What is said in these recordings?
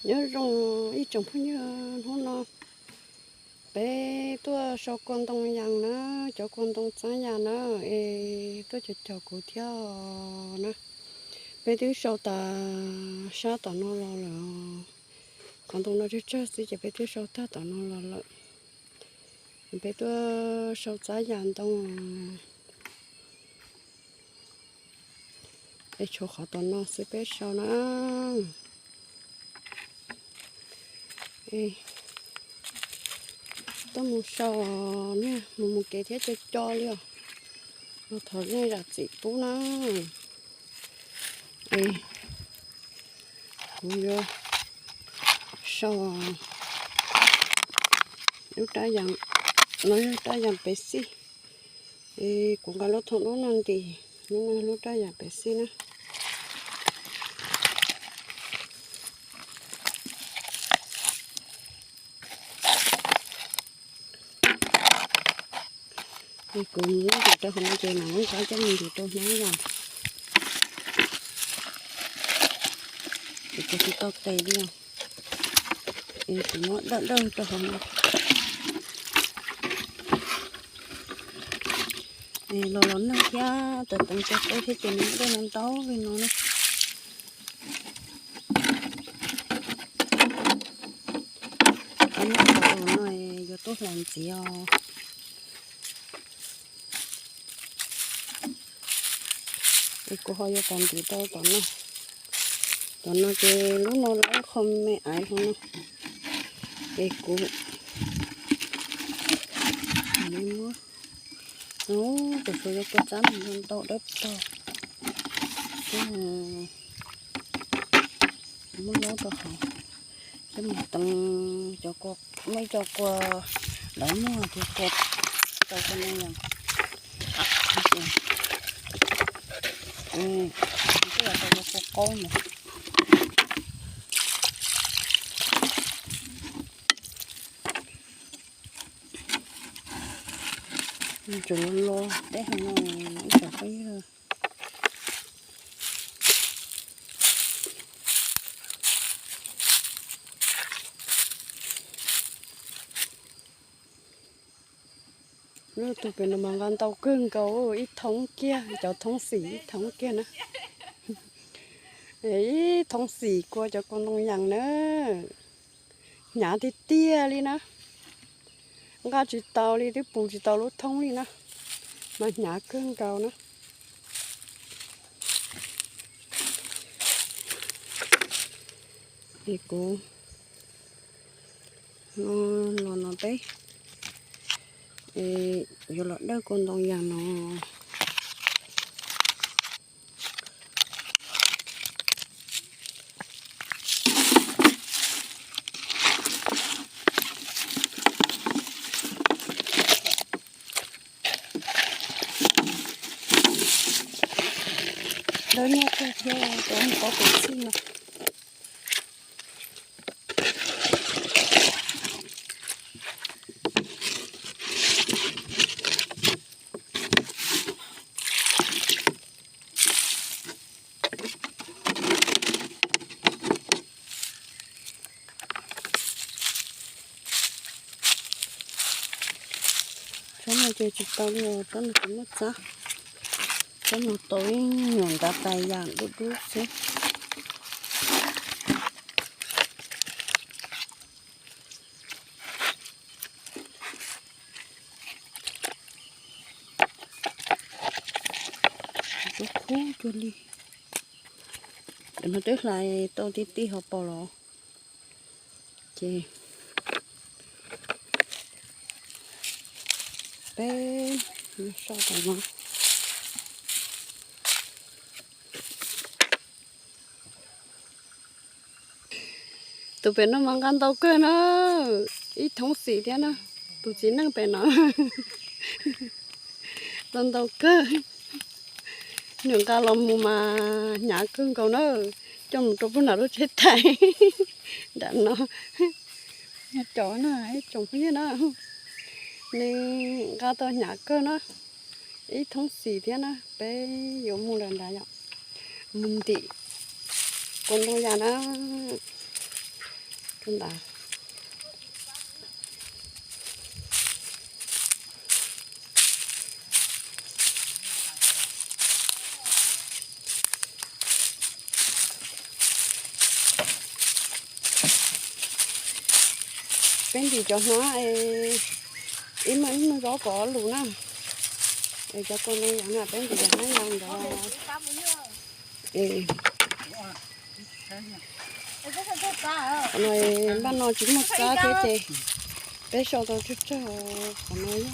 Nyob zoo ib tsoom phooj ywg, hnub no peb tuaj sau kua ntoo yas na, cov kua ntoo txaab yas na, es tuaj cog cog kuv thiab na. Peb twb sau tas sab tom no los lawm, qhov ntoo no tsawg tsawg xwb ces peb twb sau tag tom no los lawm. Peb tuaj sau txaab yas ntoo, es tshuav qhov tom no xwb peb sau na. Tuaj mus sau, mus mus kev thiab co co li os. Los thov nej zam txim pub na. Es kuv yuav sau lub rab yas, no yog rab yas pev xij. Es kuv nqa lub thoob dub no ntim, lub no lub rab yas pev xij na. Es kuv muab ntim rau hauv no ces mam muab rab coj mus ntim rau hnab yas. Es kuv tsis tau tes li os. Es kuv muab dawj dawj rau hauv no. Es los los nag thiab teev teev cov qaub thiab ces nws dej no ntau li no na. Qhov no yuav tuaj hlais ntxiv os. Es kuv ho yuav tas ntim rau tom no. Tom no ces lub no lawv qho me aiv hauv no. Es kuv muab, tus xus yuav kua txab ntau dawb paug, muab laub rau hauv, coj mus teev cov kua, muaj ib co kua lawv muag ces kua tau kua no yog, twb yog tau kua qaub ntawd. Tseem los los teb hauv no ib tsoom phooj ywg. Lub tus pem no mas nqa ntau kawg nkaus, ib thoob kiag, cov thoob xim ib thoob kiag na. Ib thoob xim kua cov kua ntoo yas na, hnyav tiag tiag li na. Nqa tsis tau li, twb pus tsis tau lub thoob li na, mas hnyav kawg nkaus na. Es kuv los no peb yuav los dawj kua ntoo yas no. Dawb nyuaj kawg thiab, rau mus kaub kuv txij no. Tsob no ces tsis tau li os, tsob no tsis muaj txab. Tsob no tau ib nyuag nrad tais yas dub dub xwb. Tsob khub cuag li. Cov no twb hlais tau ti ti hauv paus los. Ces peb sau tom no. Tus pem no mas nqa ntau kawg na, ib thoob xim thiab na. Tus txiv neej pem no nqa ntau kawg. Nws nqa los mus mas hnyav kawg nkaus na, coj mus rau puag nram lub tsheb tais nram no. Cov na, ib tsoom phooj ywg na, nws nqa tau hnyav kawg na, ib thoob xim thiab na. Peb yuav mus lawm nrad yom, mus ntim kua ntoo yas na. Ntawd. Peb ntim cov hnab es ib muag ib muag zaub kom ob lus na. Es cov kua ntoo yas na, peb ntim cov hnab yas ntawd. Qhov no npaj no tsis muaj txab thiab ces peb sau tau tsawg tsawg. Qhov no yog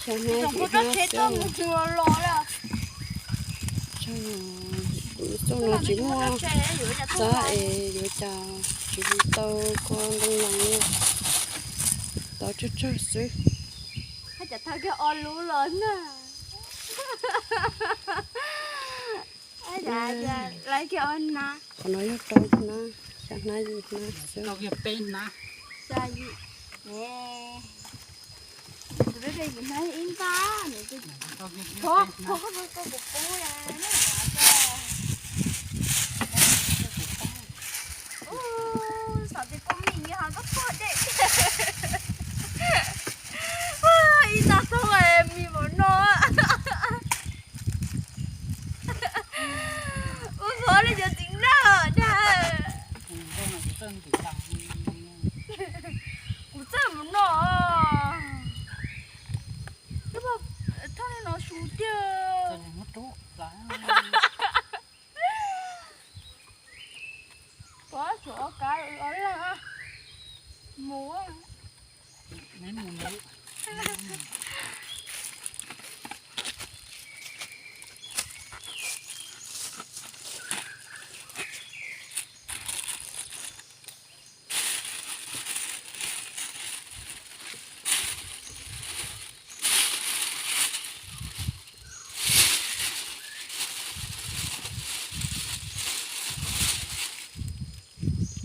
xya hnab yim hnab xwb. Txoj no tsis muaj txab es yuav cas tsis tau kua ntoo yas li, tau tsawg tsawg xwb. Qhov no yog rau hnab, xya hnab yim hnab xwb. Ib tag thoob mis mom no. Ua vov li cov txiv naj dag. Kuv txawj mus no. Thoob no su tiag. Pov tshuav kav ob leeg mus.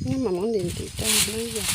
Nyob mas muab ntim ntim rau na yom.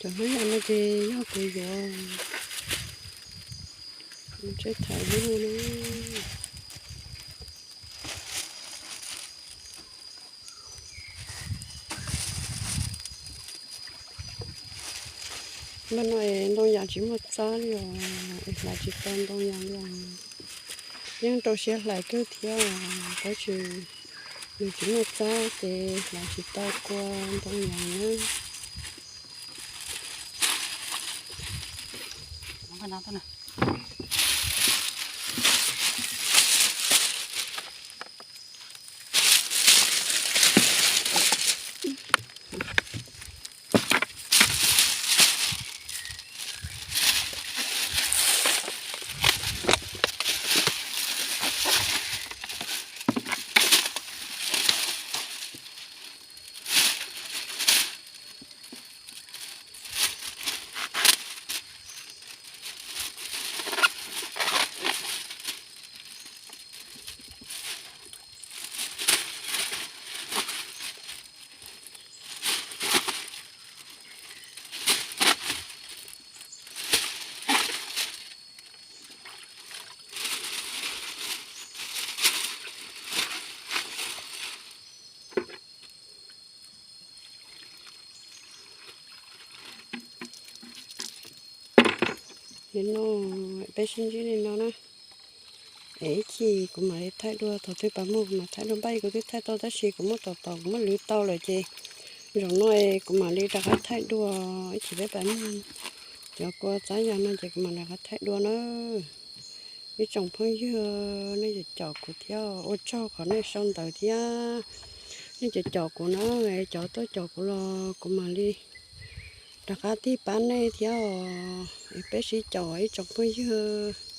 Cov hnab yas no ces yog kuv yuav mus tsev tham lub no na. Npaj no es ntoo yas tsis muaj txab li os, es hlais tsis tau ntoo yas li os. Yeej rau siab hlais kawg thiab, tab sis nws tsis muaj txab ces hlais tsis tau kua ntoo yas na. Li no, peb sib ntsib li no na. Es ib chim kuv mam li thaij dua, thaum twg pas muag kuv mam thaij dua. Npaj kuv twb thaij tau tab sis kuv muab tom tom, kuv muab lwv tau lawm ces zaum no es kuv mam li rov qab thaij dua. Ib chim peb pas muag cov kua txab yas no ces kuv mam rov qab thaij dua na. Ib tsoom phooj ywg, nej caum kuv thiab, ua tsaug qhov nej sau ntawv thiab. Nej caum caum kuv na, cov tuaj caum kuv los kuv mam li Rov qab tig pab nej thiab os, es peb sib caum ib tsoom phooj ywg.